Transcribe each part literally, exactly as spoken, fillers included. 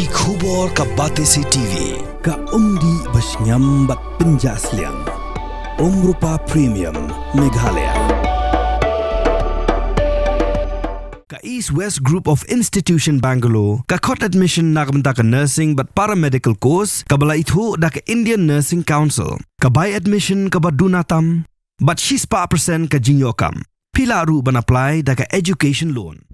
Ki khubor ka Batesi T V, ka umdih ba shngiam bad pynjah sliang. Umrupa Premium, Meghalaya. Ka East West Group of Institution Bangalore, ka khot admission na ka bynta ka nursing bad paramedical course, kaba la ithuh da ka Indian Nursing Council, ka bai admission kaba duna tam, bad shispah percent ka jingïoh kam. Phi lah ruh ban apply da ka education loan.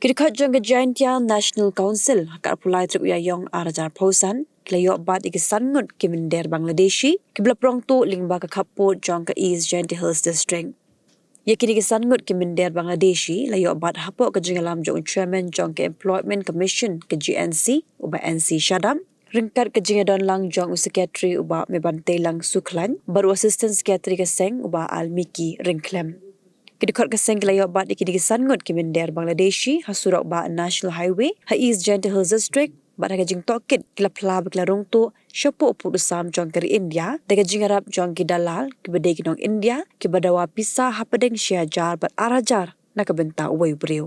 Ki dkhot jong ka Jaintia National Council ha ka arphew lai tarik u Ïaïong ar hajar arphew san ki la ïoh bat ïa ki san ngut ki mynder Bangladeshi kiba la pynrung tuh lyngba ka khappud jong ka East Jaintia Hills District. Ïa kine ki san ngut ki mynder Bangladeshi la ïoh bat hapoh ka jingïalam jong u Chairman jong ka Employment Commission ka G N C, u Bah N C Shadap, ryngkat ka jingïadon lang jong u Secretary u Bah Mebanteilang Sukhlain bad u Assistant Secretary ka seng u Bah Almiki Ryngkhlem. Ki dkhot ka seng ki la ïoh bat ïa kine ki san ngut ki mynder Bangladeshi ha surok bah National Highway ha East Jaintia Hills District, bad ha ka jingtohkit ki la phla ba ki la rung tuh shapoh u pud u sam jong ka ri India da ka jingïarap jong ki dalal kiba dei ki nong India kiba dawa pisa hapdeng shi hajar bad ar hajar na ka bynta uwei u briew.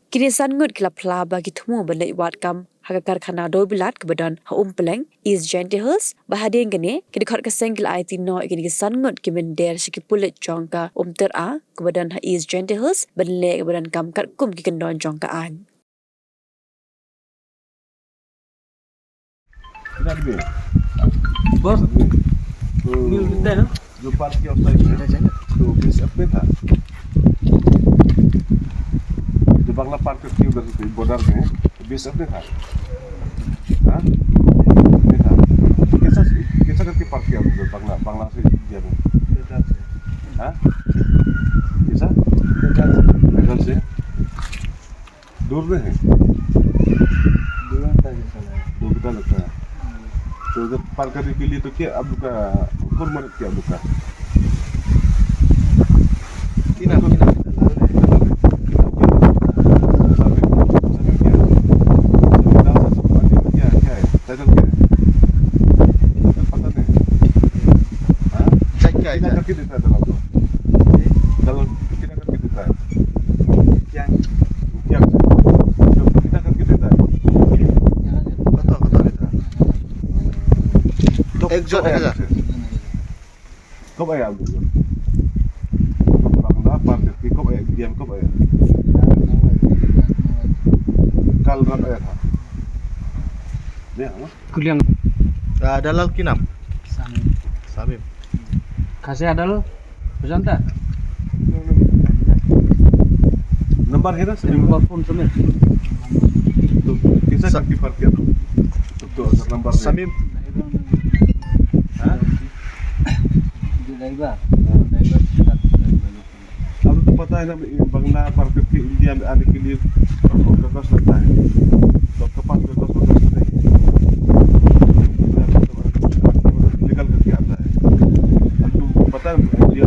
Kine san ngut ki la phla ba ki thmu ban leit wad kam ha ka karkhana dewbilat kaba don ha Umpleng, East Jaintia Hills, bad hadien kane ki dkhot ka seng ki la aiti noh ïa kine ki san ngut ki mynder sha ki pulit jong ka Umtyra kaba don ha East Jaintia Hills ban leh kaba donkam katkum ki kyndon jong ka aiñ. किधर भी? बस। तो मिल देते हैं ना? जो पार्क किया उस साइड में, तो बीस अपने था। जो बंगला पार्क करके उधर से बॉर्डर में, तो बीस अपने था। हाँ? अपने था। कैसा, कैसा करके पार्क किया उधर बंगला, बंगला से इंडिया में? हाँ? कैसा? पैदल से। दूर में है? दो घंटा जैसा लगा। दो घंटा लगता है। तो उधर पार करने के लिए तो क्या आप लोग का, कौन मदद किया आप लोग का? किना, किना। सामने, सामने क्या है? सामने क्या है? क्या है? टाइटल क्या है? टाइटल पता नहीं। हाँ? क्या है? किना करके देता है दलाल को? दलाल किना करके देता है? क्या? क्या? कितना करके देता है? पता, पता रहता है। तो एक जो, एक हजार। कब आया आप लोग? बांग्ला पार करके कब आया? इंडिया में कब आया? कल रात आया था। नहीं, हाँ? Kuliang. Ah, dalal ki nam? Samim. Samim. Kase adal? Pujanta? नंबर है ना समीम? नंबर फोन समीम. तो कैसा करके पार किया था? तो अगर नंबर है। समीम. हाँ? जो ड्राइवर, हाँ. ड्राइवर से बात करेंगे. आपको तो पता है ना, ये बंगला पार करके इंडिया में आने के लिए कागज लगता है, तो आपके पास कागज वगैरह नहीं है, इलीगल करके आता है। आपको पता है, इंडिया